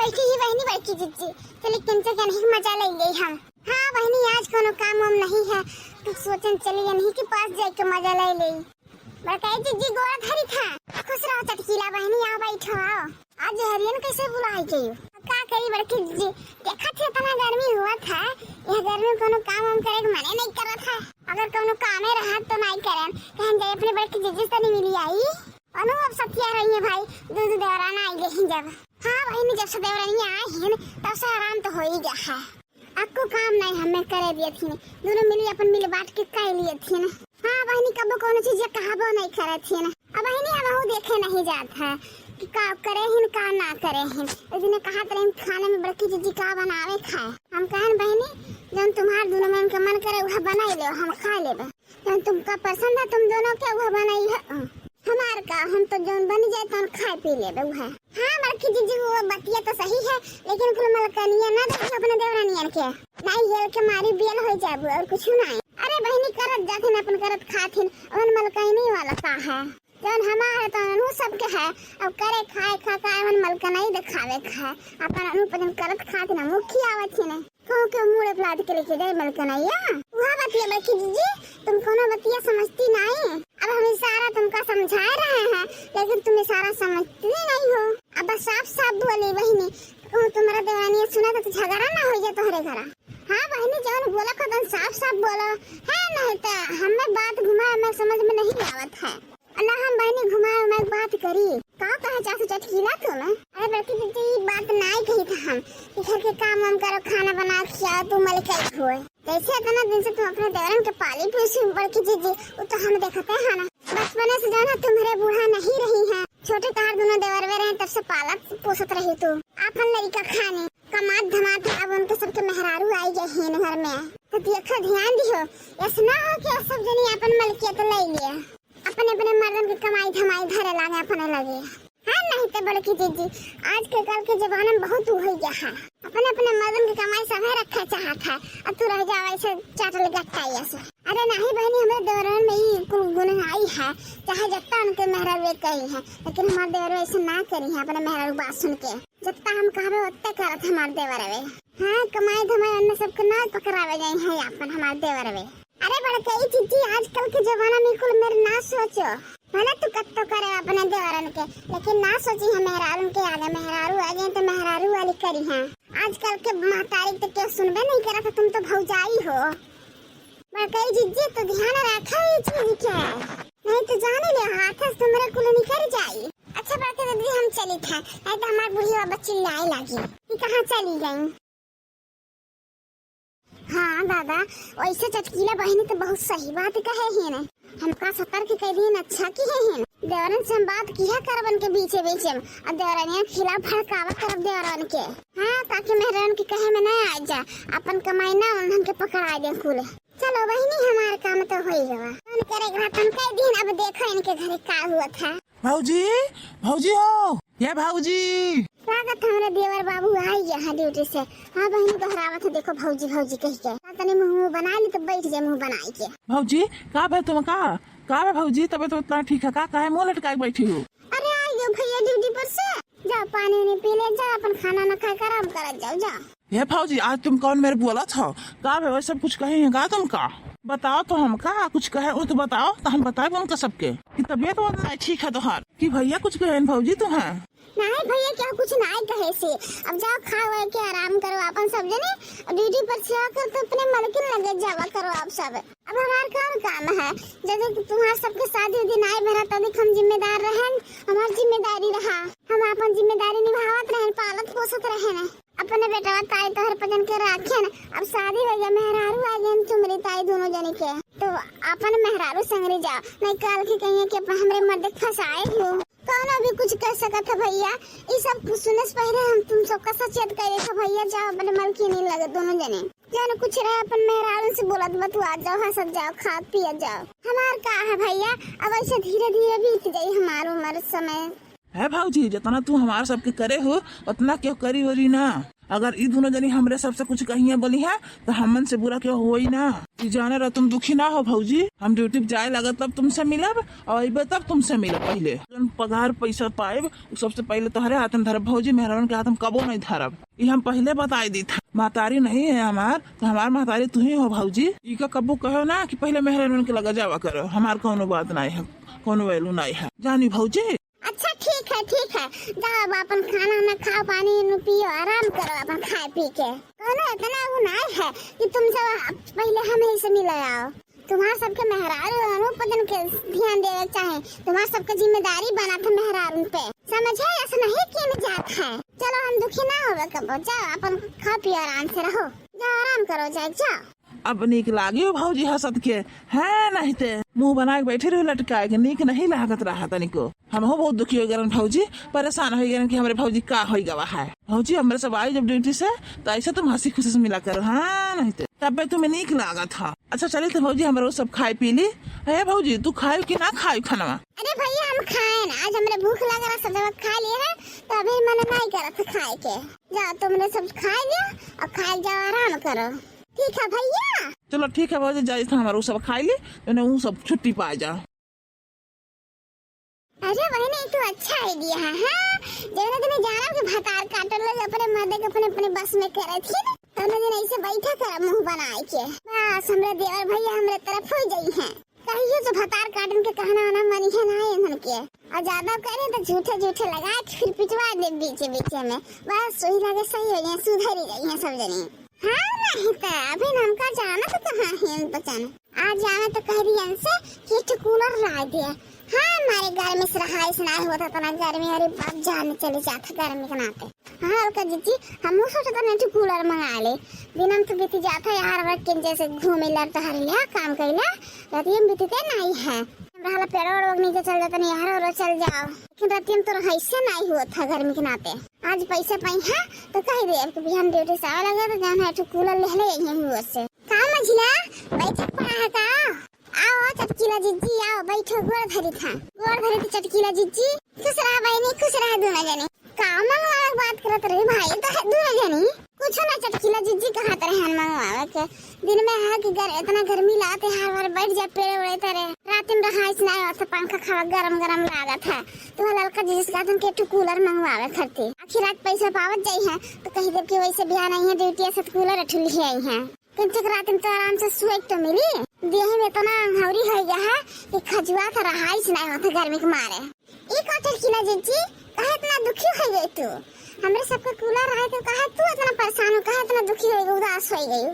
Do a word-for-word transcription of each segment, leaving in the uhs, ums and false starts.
देखी ही बहिनी बड़की जिज्जी, चली किंचे के नहीं मजा ले ले हम। हाँ बहिनी, आज कोनो काम वाम नहीं है, तो सोचन चली इन्हीं के पास जाए के मजा ले ले। बड़काई जिज्जी गोड़ धरी था। खुश रहो चटकीला बहिनी, आओ बैठो आओ। आज हरियन कैसे बुलाई गई? का करी बड़की जिज्जी, देखा थे इतना गर्मी हुआ था, यह गर्मी में कोनो काम वाम करे के मने नहीं करत है। अगर कोनो कामे रहा तो नहीं करन, कहन जाए अपने बड़की जिज्जी से नहीं मिली आई। अनु अब सतिया रही है भाई, दू दू देवराना आई गई जब। हाँ बहिनी, जब से देवरानिया आई है तब से आराम तो हो ही गया है। अक्को काम नहीं हमें करे दिए थी, दोनों मिली अपन मिल बांट के कर लिए थी। हाँ बहिनी, कबो कोनो चीज कहबो नहीं करे थी। अब बहिनी हम देखे नहीं जात है कि का करे हिन का ना करे हिन। एक दिन कहा तरे खाने में बड़की जिज्जी का बनावे खाए। हम कहन बहिनी, जौन तुम्हार दोनों मन के मन करे वह बनाई ले, हम खा लेबे। जौन तुमका पसंद है तुम दोनों के वह बनाई है। हमार का, हम तो जौन बनी जाए तौन खाए पी लेबे वह। हाँ बड़की जिज्जी, वो बतिया तो सही है, लेकिन कुल मलकनिया ना देखियो अपने देवरानियन के। नहीं गेल के मारी बेल हो जाबू और कुछ नहीं। अरे बहिनी, करत जाथिन अपन करत खाथिन, उन मलकनी वाला का है? जौन हमार है तो अनु सबके है। अब करे खाए खा का उन मलकनी दिखावे का है। अपन अनु पजन करत खाथिन, मुखी आवत ही नहीं। कहूँ के मुड़े लाद के लेके जाए मलकनैया। वह बतिया बड़की जिज्जी, तुम कोनो बतिया समझती नहीं। अब हम इशारा तुमका समझा रहे हैं, लेकिन तुम इशारा समझती नहीं हो। अब बस साफ साफ बोली बहिनी, कहूँ तुम्हारा देवरानिया सुना तो झगड़ा ना हो जाए तुम्हारे घर। हाँ बहिनी, जौन बोला को तुम साफ साफ बोलो, है नहीं तो हमें बात घुमा हमें समझ में नहीं आवत है। ना हम बहिनी घुमाए उमाए के बात करी। का कहे चाहत हो चटकीला तुम? अरे बड़की जिज्जी, ई बात नाई कही था हम कि घर के काम वाम करो, खाना बनाओ, खियाओ, तू मलिकाई होए। जैसे इतना दिन से तुम अपने देवरन के पाली पोसी बड़की जिज्जी, वो तो हम देखते हैं ना। बचपने से जौन है तुम्हारे बूढ़ा नहीं रही हैं, छोटे तहार दोनों देवरवे रहे तब से पालत पोसत रही तू। आपन लड़का खानी कमात धमात है, अब उनके सबके मेहरारू आई गए हैं घर में, तो देखो ध्यान दियो, ऐसा ना हो कि सब जनी अपन मलकियत ले लिए। अपने अपने मर्दन के कमाई धमाई धरे लागे अपने लगे। हाँ, नहीं तो बड़की जिज्जी, आज के कल के जमाना में बहुत हो गया है। अपने अपने मर्दन के कमाई सभे रखे चाहत है, अब तू रह जाओ ऐसे चाटल गट्टा ऐसे। अरे नहीं बहनी, हमरे देवरन में ई कुल गुण आई है, चाहे जत्ता उनके मेहरारू कही है, लेकिन हमारे देवर ऐसे ना करी है अपने मेहरारू बात सुन के। जत्ता हम कहबे ओत्ते करत हमार देवरवे। हाँ, कमाई धमाई अन्य सबके ना पकड़ावे जाई है आपन हमार देवरवे। अरे बड़कई जिज्जी, आजकल के जमाना में कुल मेर ना सोचो। भले तू कत्तो करे अपने देवरन के, लेकिन ना सोची है मेहरारू के आगे। मेहरारू आ जाए तो मेहरारू वाली करी है। आजकल के महतारी तो केहू सुनबे नहीं करत है, तुम तो भौजाई हो। बड़कई जिज्जी, तो ध्यान रखा ये चीज के, नहीं तो जाने ले हाथ से तुम्हारे कुल निकल जाई। अच्छा बड़कई दीदी, हम चली था, नहीं तो हमार बुढ़िया बाबा चिल्लाए लागी कि कहाँ चली गई। हाँ दादा, वैसे चटकीला बहिनी तो बहुत सही बात कहे हैं ने। हमका सतर्क कह दिन, अच्छा किहे हैं। देवरन से हम बात किया करबन के बीचे बीचे में, और देवरनिया के खिलाफ भड़कावा करब देवरन के। हाँ, ताकि मेहरन के कहे में ना आ जा, अपन कमाई ना उन्हन के पकड़ा दे कुल। चलो बहिनी, हमार काम तो होई गवा। फोन करे के बाद हम कह दिन, अब देखो इनके घरे का हुआ था। भौजी, भौजी हो, ये भौजी। स्वागत है हमरे देवर बाबू, आई गया है ड्यूटी से। हाँ बहिनी, दोहरावत है, देखो भौजी भौजी कह के। हाँ, तनी मुँह मुँह बना ली तो बैठ जाए मुँह बनाई के। भौजी, का बे तुम का, का बे भौजी, तबीयत उतना ठीक है का, काहे मुँह लटकाए बैठी हो? अरे आई गयो भैया ड्यूटी पर से, जाओ पानी उनी पी ले, जाओ अपन खाना ना खा के आराम करत जाओ, जाओ। हे भौजी, आज तुम कौन मेरे बोला था? का बे, वैसे कुछ कहे हैं का तुमका? बताओ तो हमका, कुछ कहे हो तो बताओ, तो हम बताए उनका सबके कि तबीयत बहुत नहीं ठीक है तोहार। कि भैया कुछ कहे हैं भौजी तुम्हें? नहीं भैया, क्या कुछ नहीं कहे से। अब जाओ खा हुआ के आराम करो अपन सब जने, और ड्यूटी पर से आकर तो अपने मलकिन लगे जावा करो आप सब। अब हमार कौन काम है? जब तक तुम्हार सबके शादी उदी नहीं भरा, तब तक हम जिम्मेदार रहन, हमार जिम्मेदारी रहा, हम अपन जिम्मेदारी निभावत रहन, पालत पोसत रहन। अपने बेटवा ताई तोहर पजन के राखेन। अब शादी हो गया, मेहरारू आ गए तुम्हारी ताई दोनों जने के, तो अपन मेहरारू संगरी जाओ, नहीं काल के कहिए कि अपन हमरे मर्द के फंसाए हो। कौनो भी कुछ कह सकत है भैया, ई सब कुछ सुने से पहले हम तुम सबका सचेत कर देते भैया, जाओ अपने मलकिनी लगे दोनों जने, जौन कुछ रहे अपन मेहरारू से बोलत बतुआ जाओ, हंसत जाओ, खात पियत जाओ। हमार का है भैया, अब ऐसे धीरे धीरे बीत जाई हमार उम्र समय। है भौजी, जितना तू हमार सबके करे हो, उतना क्यों करी वरी ना। अगर ई दुनो जनी हमरे सबसे कुछ कहिए बोली है, तो हमन से बुरा केहू होई ना। ई जाने रह, तुम दुखी ना हो भौजी, हम ड्यूटी पे जाए लागत तब तुमसे मिलब, और अइबे तब तुमसे मिलब। पहले जौन पगार पैसा पाएब, उ सबसे पहले तोहरे हाथ में धरब भौजी, मेहरारून के हाथ में कबो नहीं धरब। ई हम पहले बताई दी था, महतारी नहीं है हमार, तो हमार महतारी तू ही हो भौजी। ई का कबो कहो ना कि पहले मेहरारून के लगा जावा करो, हमार कौनो बात नहीं है, कौनो value नहीं है, जानी भौजी। अच्छा, ठीक है, ठीक है, जाओ, अब अपन खाना वाना खाओ, पानी उनी पियो, आराम करो अपन खाए पी के। कौनो इतना वो नाई है कि तुम सब पहले हम ही से मिले आओ। तुम्हार सबके मेहरारू अनु पतन के ध्यान देवे के चाहे, तुम्हार सबके जिम्मेदारी बना था मेहरारू पे, समझे? ऐसा नहीं किया जात है। चलो, हम दुखी ना होवे कबो, जाओ अपन खाओ पियो, आराम से रहो, जाओ आराम करो, जाओ, जाओ। अब नीक लागियो भौजी हंसत के, है नहीं ते मुंह बना के बैठे रहो लटकाए के, नीक नहीं लागत रहा तनिको। हमहू बहुत दुखी हो गए भौजी, परेशान हो गए कि हमरे भौजी का हो गवा है। भौजी हमरे सब आई जब ड्यूटी से, तो ऐसे तुम हंसी खुशी से मिला करो, हाँ नहीं ते तबे तुम्हें नीक लागत है। अच्छा चली तो भौजी, हमरो सब खाए पी ली। हे भौजी, तू खाए कि ना खाए खाना? अरे भैया, हम खाए ना, आज हमरे भूख लग रहा, सब जगह खा लिए है, तो अभी मन नहीं करत है खाए के। जा, तुमने सब खाए लिया और खाए जाओ, आराम करो। ठीक है भैया। चलो ठीक है भौजी, जाइस तो हमार उ सब खाई ली, जौने उ सब छुट्टी पा जा। अरे बहनी, ई तो अच्छा idea है, हाँ? जौने दिन जानब कि भतार काटल लोग अपने मर्दे के अपने, अपने बस में करे थी ना, तौने दिन ऐसे बैठा कर मुंह बनाए के। बस हमरे देवर भैया हमरे तरफ हो जाई हैं। कहियो जो भतार काटन के कहना आना मनी है ना इन्हन के। और ज्यादा करे तो झूठे झूठे लगा के फिर पिटवा दे बीचे बीचे में। बस वही लगे सही हो जाए, सुधरी जाई हैं सब जनी। हाँ, नहीं तो अभी हमका जाना तो कहाँ है बचन। आज जाना तो कह दिया इनसे कि एक ठो कूलर ला दे। हाँ, हमारे गर्मी से रहाइश ना होता, इतना गर्मी, अरे बाप जान चले जाता गर्मी के नाते। हाँ, अलका जीजी, हमहू सोचत रहनी कि कूलर मंगा ले। दिनम तो बीती जात है यार, वह किन जैसे घूमे ला, टहरे ला, काम कइला, रतियम बीतते नहीं है। रहला पेड़ ओड़ नीचे चल जाता नहीं यार, और चल जाओ। लेकिन रतियम तो रहाइशे नहीं हुआ था गर्मी के नाते। आज पैसा पाई है तो कह दे, अब बिहान ड्यूटी से आवे लगे तो जान है, एक ठो कूलर ले ले यहीं हुआ से। का मझिला, बैठक पड़ा है का? आओ चटकीला जिज्जी, आओ बैठो, गोड़ धरी था, गोड़ धरी थी चटकीला जिज्जी। खुश रहा बहनी, खुश रहा दोनों जने। का मंगवावे के बात करत रही भाई, तो है दोनों जनी। कुछ ना चटकीला जिज्जी कहत रहे हन मंगवावे के। दिन में है कि गर-, इतना गर्मी लागत है, हर बार बैठ जा पेड़ ओड़े तरे। रात में रहाइश ना होता, पंखा खावा गरम गरम लागत है। तो ललका जिज्जी से कहत हन कि एक ठो कूलर मंगवावे खरती। आखिर रात पैसा पावत जाई है, तो कही देब कि वैसे बिहान आई है ड्यूटी से, तो कूलर एक ठो लिहे आई है। कम से कम रात में तो आराम से सोए के तो मिली। देह में इतना अंगौरी हो गया है कि खजुआ तो रहाइश नहीं होता गर्मी के मारे। ई का चटकीला जिज्जी, काहे इतना दुखी हो गई तू? हमरे सबके कूलर रहे तो काहे तू इतना परेशान हो, काहे इतना दुखी हो गई, उदास हो गई?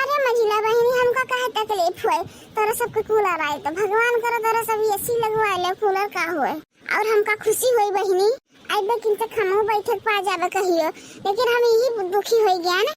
अरे मझिला बहनी, हमका काहे तकलीफ होए? तोरा सबके कूलर आए तो भगवान करो तोरा सब एसी लगवा ले, कूलर का होए। और हमका खुशी होई बहिनी, अइबे किन तक हमहू बैठक पा जाबे कहियो, लेकिन हम यही दुखी होई गया ना।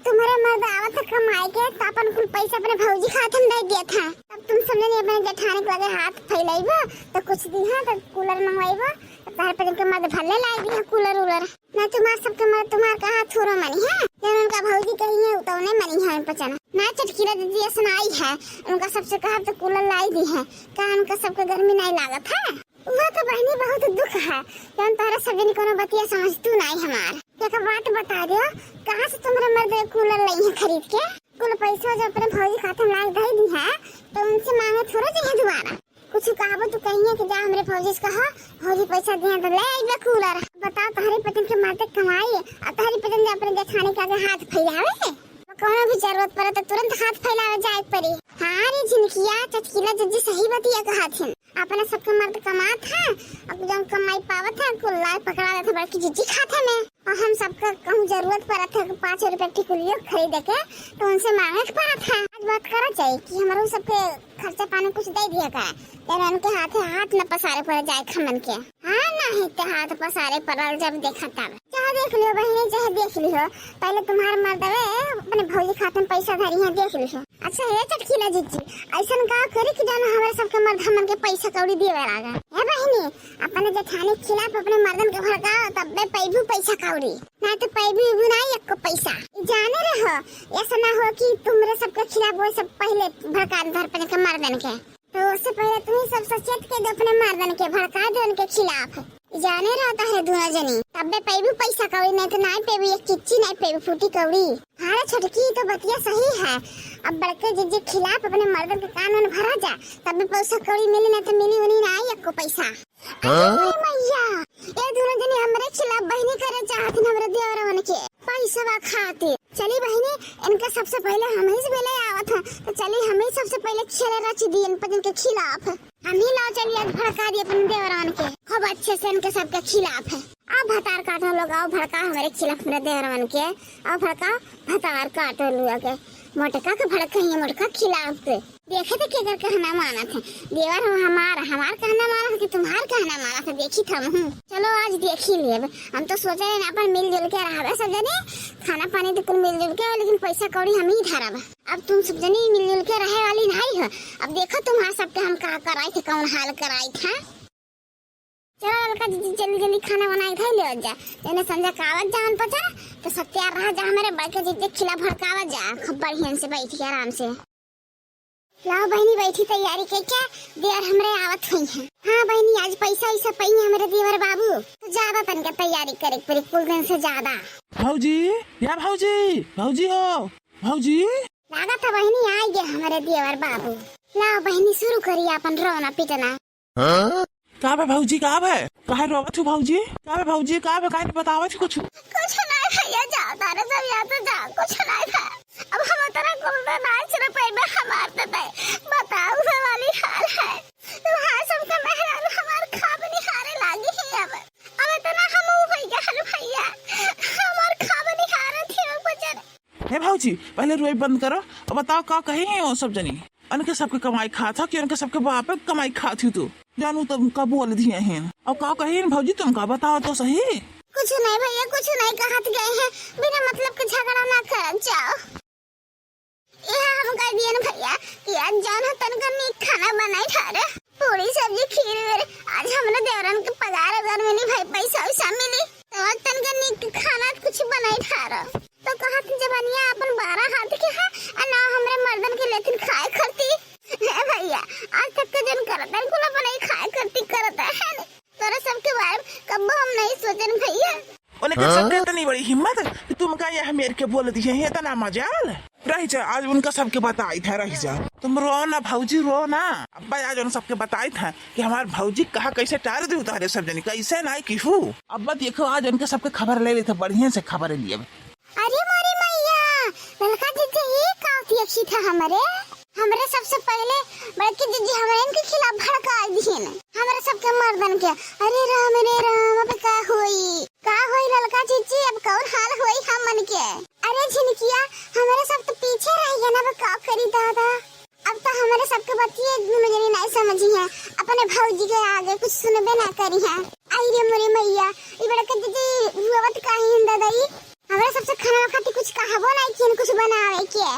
तुम्हारे मर्द आवत है कमाए के, तो अपन कुल पैसा अपने भौजी खाते में दे दिया था। तब तुम सब जने अपने जेठानी के लगे हाथ फैलाइबो, तो कुछ दी है तो कूलर मंगवाइबो, तो तार पर के मर्द भले लाई दी है कूलर उलर। ना तुम्हार सबके मर्द तुम्हार कहा थोड़ो मनी है, जब उनका भौजी कही है तो उन्हें मनी है पचन। ना चटकीला दीदी ऐसा आई है, उनका सबसे कहा तो कूलर लाई दी है, का उनका सबके गर्मी नहीं लागत है? वो तो बहनी बहुत दुख है, जौन तोहरा सब जनी कोनो बतिया समझतू नाई हमार। एक बात बता दियो, कहाँ से तुम्हारे मर्द कूलर लई है खरीद के? कुल पैसा जो अपने भौजी खाते में लाग दे दी है, तो उनसे मांगे थोड़ा जइहे दोबारा। कुछ कहबो तो कहिए कि जा हमरे भौजी से कहा, भौजी पैसा दिए तो ले आइबे कूलर। बताओ, तोहरे पतन के माते कमाई, और तोहरे पतन जो अपने जेठानी के आगे हाथ फैलावे, कौनो भी जरूरत पड़े तो तुरंत हाथ फैलावे जाए के पड़ी। हाँ रे झिनकिया, चटकीला जिज्जी सही बतिया कहत हिन। अपने सबके मर्द कमात है, अब जौन कमाई पावत है, कुल लाए पकड़ा देत है बड़की जिज्जी खाते में। और हम सबका कहूँ जरूरत पड़त है पाँच रुपया टिकुलियो खरीदे के, तो उनसे मांगे के पड़त है। आज बात करा जाए कि हमरो सबके खर्चा पानी कुछ दे दिया का, जब उनके हाथे हाथ न पसारे पड़ जाए हमन के। हाँ, नहीं तो हाथ पसारे पड़ल जब देखा तब। चाहे देख लियो बहिनी, चाहे देख लियो, पहले तुम्हार मर्दवे अपने भौजी खाते में पैसा धरी है, देख लियो। अच्छा, हे चटकीला जिज्जी, ऐसन का करी कि जानो हमरे सबके मर्द हमन के पैसा कौड़ी देवे लागे? हे बहिनी, अपने जेठानी के खिलाफ अपने मर्दन के भड़काओ, तब्बे पैबू पैसा कौड़ी, ना तो पैबू इबू ना एको पैसा। ई जाने रहो, ऐसा ना हो कि तुमरे सबके खिलाफ वो सब पहले भड़का धर अपने के मर्दन के। तो उससे पहले तुम ही सब सचेत के दो अपने मर्दन के, भड़का दो उनके खिलाफ। जाने रहता है दोनों जनी, तब्बे पैबू पैसा कौड़ी, नहीं तो नहीं पैबू, एक चिच्ची नहीं पैबू, फूटी कौड़ी। हाँ रे छोटकी, तो बतिया सही है। अब बड़के जिज्जी के खिलाफ अपने मर्दन के कान में भरा जा, तब्बे पैसा कौड़ी मिली, नहीं तो मिली उनी नहीं एको पैसा। हाँ? अरे मैया, ये दोनों जनी हमरे खिलाफ बहनी करे चाहत हैं हमरे देवरवन के पैसवा खातिर। चली बहिनी, इनका सबसे पहले हम ही से मिले आवत हैं, तो चली हम ही सबसे पहले खेले रच दी इन पजन के खिलाफ। हम ही लाओ चली आज भड़का दी अपने देवरवन के, खूब अच्छे से इनके सबके खिलाफ है। अब भतार काटो लोग, आओ भड़का हमरे खिलाफ हमरे देवरवन के, आओ भड़का भतार काटो लोग के। मोटका के भड़का है, मोटका खिलाफ के। देखे तो केकर कहना मानत है, देवर हो हमार, हमार कहना मानत है कि तुम्हार कहना मानत है, देखी थम हूँ। चलो आज देखी लेब। हम तो सोचे रहे अपन मिलजुल के रहबे सब जने, खाना पानी तो कुल मिलजुल के, लेकिन पैसा कौड़ी हम ही धरब। अब तुम सब जने मिलजुल के रहे वाली नहीं हो। अब देखो तुम्हार सबके हम का कराई थे, कौन हाल कराई था। चलो ललका जिज्जी, जल्दी जल्दी खाना बनाए धर ले जा, जने संझा का आवत जा पचा, तो सब तैयार रह जा, हमरे बड़के जिज्जी के खिलाफ भड़कावत जा, खूब बढ़िया से बैठ के आराम से। लाओ बहिनी, बैठी तैयारी के क्या, देवर हमरे आवत हुई हैं। हाँ बहिनी, आज पैसा वैसा पाई हमरे देवर बाबू, तो ज्यादा तनके तैयारी करे के पड़ी, कुल दिन से ज्यादा। भौजी, या भौजी, भौजी हो, भौजी। लागत है बहिनी, आई गए हमरे देवर बाबू। लाओ बहिनी, शुरू करी अपन रोना पिटना। हाँ? का बे भौजी, का बे? काहे रोवत हो भौजी? का बे भौजी, का बे, काहे नहीं बतावत हो कुछ? कुछ नहीं भैया, जाओ तारे सब यहाँ से जाओ, कुछ नहीं था। अब हम उतना कुल तो नाच रहे पे में हमार तो दे। बताओ से वाली हाल है। तुम्हार सबके मेहरारू हमार खाब निहारे लागी है अब। अब इतना हम हो गया हल भैया, हमार खाब निहारत ही बचन। हे भौजी, पहले रोई बंद करो। अब बताओ, का कही है वो सब जनी? उनके सबके कमाई खात हो कि उनके सबके बाप के कमाई खात हो तू? जानू तुमका बोल दिए हैं। और का कही हैं भौजी, तुमका बताओ तो सही। कुछ नहीं भैया, कुछ नहीं कहत गए हैं, बिना मतलब के झगड़ा ना करत जाओ। यह हम कह दिए न भैया कि आज जान हो तनका नीक खाना बनाई ठारे, पूरी सब्जी खीर वीर। आज हमरे देवरन के पगार अगर मिली भाई, पैसा वैसा मिली, तो आज तनका नीक खाना कुछ बनाई ठारे। तो कहत जबनिया अपन बारह हाथ के है, आ ना हमरे मर्दन के लेथिन खाए करती। हे भैया, आज तक के जन करत है, कुल अपन ही खाए करती करत है, है नी? तोरे सबके बारे में कब्बो हम नहीं सोचन भैया। उनके हाँ? सबके इतनी बड़ी हिम्मत कि तुमका यह मेर के बोल दिए हैं, इतना मजाल। रह जा, आज उनका सबके बताई था, रह जा। तुम रो ना भौजी, रो ना। अब्बा आज उन सबके बताई था कि हमार भौजी कहा कैसे टार दे उतारे सब जनी, कैसे ना की हूँ। अब्बा देखो, आज उनके सबके खबर ले लेते, बढ़िया से खबर लिए। अरे मोरी मैया, ललका जिज्जी, ई का देखी था हमरे? हमरे सबसे पहले बड़की जिज्जी हमरे इनके खिलाफ भड़का दिहिन, हमरे सबके मर्दन के। अरे राम रे राम, अब का होई, का होई ललका जिज्जी, अब कौन हाल होई हमन के? अरे झिनकिया, हमरे सब तो पीछे रह गए ना, अब का करी दादा? अब तो हमरे सबके बतिये दुनो जनी नहीं समझी है, अपने भौजी के आगे कुछ सुनबे ना करी है। आई रे मोरे मैया, ई बड़का जिज्जी रोवत काहे हैं दादा? ई हमरे सबसे खाना खातिर कुछ कहबो नहीं किन, कुछ बनावे के।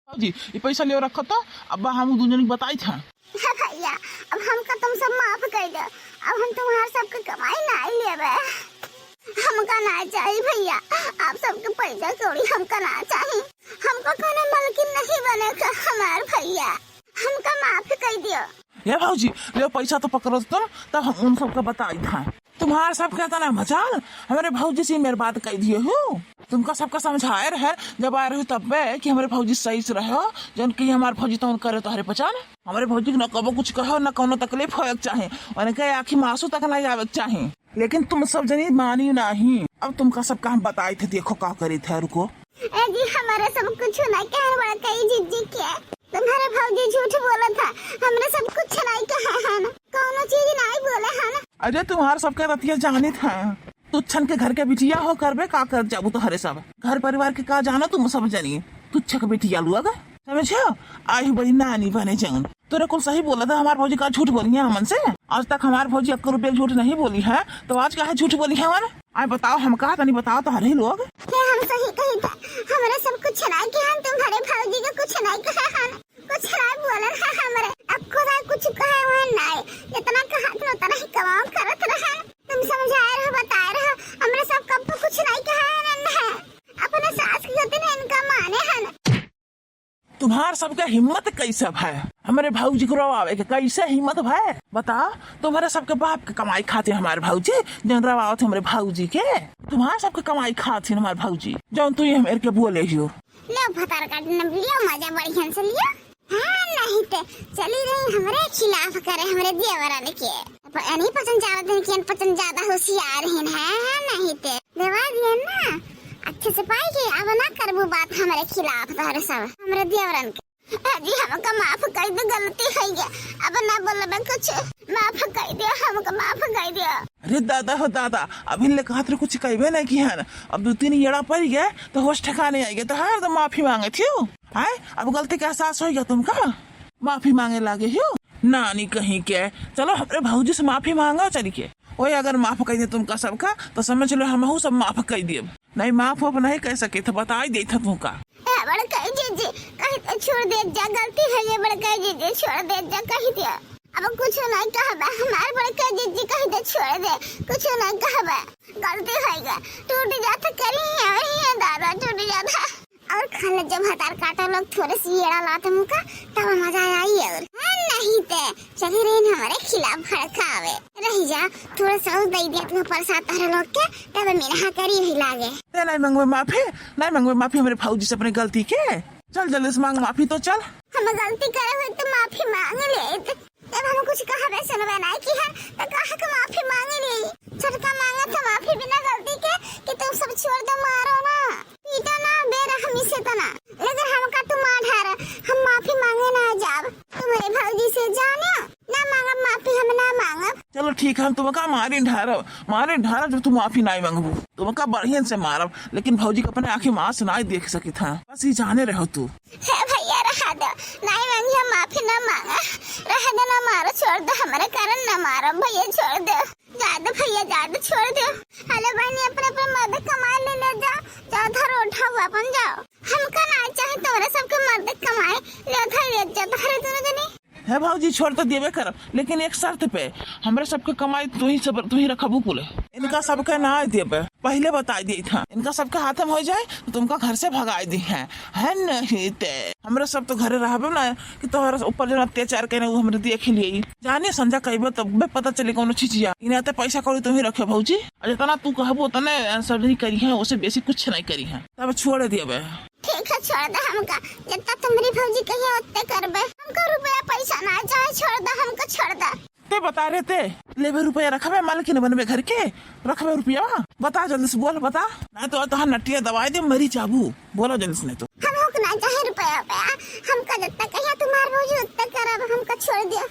भौजी, ई पैसा ले रखो तो, अब हम दुनो जनी बताई था। हाँ भैया, अब हमका तुम सब माफ कर दो, अब हम तुम्हार सबके कमाई नहीं लेबे। हमका ना चाही भैया, आप सबके पैसा कौड़ी हमका ना चाही। हमका कोनो मलकिन नहीं बने का हमार भैया, हमका माफ कर दियो। ये भौजी, ले पैसा तो पकड़ो तुम, तब हम उन सबका बताई था। तुम्हार सबके इतना मजाल, हमरे भौजी से मेर बात कर दिए हो। तुमका सबका समझाए रहे, जब आए रहे तब बे कि हमरे भौजी सही से रहो, जौन कि हमार भौजी तौन करे तोहरे पचान। हमरे भौजी के न कबो कुछ कहो, न कौनो तकलीफ होए के चाहे, उनके आँखी में आंसू तक नहीं आवे के चाहे। लेकिन तुम सब जनी मानी नहीं। अब तुमका सबका हम बताई थे, देखो का करी थे, रुको। ए जी, हमारे सब कुछ नहीं कहे बड़का जिज्जी के। तुम्हारे भौजी झूठ बोला था, हमरे सब कुछ नहीं कहे हैं, कौनो चीज नहीं बोले हैं। अरे तुम्हार सबके रतिया जानित है, तुच्छन के घर के बिटिया हो करबे का कर जाबू तोहरे सब। घर परिवार के का जानो तुम सब जनी, तुच्छ के बिटिया लोग, समझो? आई बड़ी नानी बने जाऊन। तोरे कुल सही बोला था, हमार भौजी का झूठ बोली है हमन से? आज तक हमार भौजी अक्को रुपया झूठ नहीं बोली है, तो आज काहे झूठ बोली है वन? आए बताओ, हम कहा तनी बताओ तो हरे लोग। हे, हम सही कही था, हमरे सब कुछ नहीं के हन, तुम्हारे भौजी के कुछ नहीं कहे हन, कुछ नहीं बोलन है हमरे। अब खुदा कुछ कहे हुए नहीं, जितना कहा था उतना ही कमाओ करत रहे। तुम समझाए रहो, बताए रहो, हमरे सब कब कुछ नहीं कहे हन, अपने सास की गति ने इनका माने हन। तुम्हार सबके हिम्मत कैसे भय हमरे भौजी को रोवावे के? कैसे हिम्मत भय? बताओ, तुम्हारे सबके बाप के कमाई खातिर हमारे भौजी जौन रोवावत है हमरे भौजी के। तुम्हार सबके कमाई खातिर हमारे भौजी जौन तू ही हमरे के बोले हियो। लियो भतार काट न लियो, मजा बढ़िया से लियो। हाँ, नहीं ते चली रही हमरे खिलाफ करे हमरे देवरन के। प-, नहीं पसंद ज्यादा दिन के, पसंद ज्यादा होशियार हिन है, हाँ, नहीं ते देवा दिए ना, अच्छे से पाई के अब ना करबू बात हमरे खिलाफ तोहरे सब, हमरे देवरन के। ए जी, हमका माफ कर दे, गलती है ये, अब ना बोलबे कुछ, माफ कर दे, हमका माफ कर दे। अरे दादा हो दादा, अभी ले कहत रहे कुछ कहबे नहीं किहन, अब दो तीन येड़ा पड़ गए तो होश ठिकाने आइगे तो हर दम माफी मांगे थियो। आय, अब गलती के एहसास हो गया तुमका, माफी मांगे लागे हो। नानी कहीं के, चलो हमरे भौजी से माफी मांगा चल के। ओए, अगर माफ कर दे तुमका सबका, तो समझ लो हमहू सब माफ कर देब। नहीं, माफ वाफ नहीं कर सके तो बताई देत ह तुमका। ए, बड़का जीजी, कही तो छोड़ दे जा, गलती है ये बड़का जीजी, छोड़ दे जा, कही दे। अब कुछ नहीं कहबे, हमार बड़का जीजी कही दे छोड़ दे, कुछ नहीं कहबे, गलती है ये, टूट जात करी, अरे दादा, टूट जात। और खाने जब भतार काटा लोग थोड़े सी एड़ा लात मुका, तब मजा आई। और हाँ, नहीं ते चली रही हमरे खिलाफ भड़कावे। रही जा, थोड़ा सा और दे दिया तुम्हें प्रसाद तारे लोग के, तब मिनहा करी भी लागे। ते नहीं मांगबे माफी, नहीं मांगबे माफी हमरे भौजी से अपने गलती के। चल जल्दी से मांग माफी तो चल। हम गलती करे हुए तो माफी मांग ले। जब हम कुछ कहबे सुनबे नहीं की है, तो कहा के माफी मांग ली। छोटका मांगा था माफी बिना गलती के कि तुम सब छोड़ दो, मारो ना, पीटो ना, बेरहमी से तना। लेकिन हमका तुम मार ढार, हम माफी मांगे ना जाब। तुम्हारे भौजी से जानो, ना मांगब माफी, हम ना मांगब। चलो ठीक है, हम तुमका मारे ढारब, मारे ढारब जब तुम माफी नहीं मांगबू। तुमका बढ़िया से मारब, लेकिन भौजी के अपने आँखी में आंसू नहीं देख सकित है। बस ये जाने रहो तू। हे भैया, रहा दे, नहीं मांगी हम माफी ना मांगा, रहा दे, ना मारो, छोड़ दे, हमारे कारण ना मारो भैया, छोड़ दे, जा दे भैया, जा दे, छोड़ दे। हेलो बहनी, अपने अपने मर्द कमाई ले, ले जा, जा धरो उठाओ अपन जाओ, हमका ना चाहे तोरे सबके मर्द कमाई, ले धर ले जा धरे दोनों जने। हे भौजी, छोड़ तो देबे करब, लेकिन एक शर्त पे, हमरे सबके कमाई तू ही सब, तू ही रखबू कुल। इनका सबके ना देबे, पहले बताई दी था। इनका सबके हाथ में हो जाए तो तुमका घर से भगाई दी है, है नहीं ते। हमरे सब तो घरे रहबे ना कि तोहरा ऊपर जो अत्याचार करे वो हमरे देख लिए। जाने संजा कहबे तब पता चले कौनो चीजिया। इन्हें ते पैसा कौड़ी तू ही रखे भौजी, और जितना तू कहबो उतने सब नहीं करी है, उसे बेसी कुछ नहीं करी है, तब छोड़ देबे। ठीक है, छोड़ दे हमका, जितना तुम्हारी भौजी कहिए उतने करबे। हमका रुपया पैसा ना चाहे, छोड़ दे हमका, छोड़ दे। ते बता रे ते, लेबे रुपया रखबे, मालकिन बनबे घर के, रखबे रुपया? बता जल्दी से, बोल बता, ना तो तोहार नटिया दबाई दे, मरी जाबू। बोला जल्दी से, नहीं तो। हम होक ना चाहे रुपया, रुपया, हमका जितना कहिए तुम्हार भौजी उतना करब, हमका छोड़ दिया।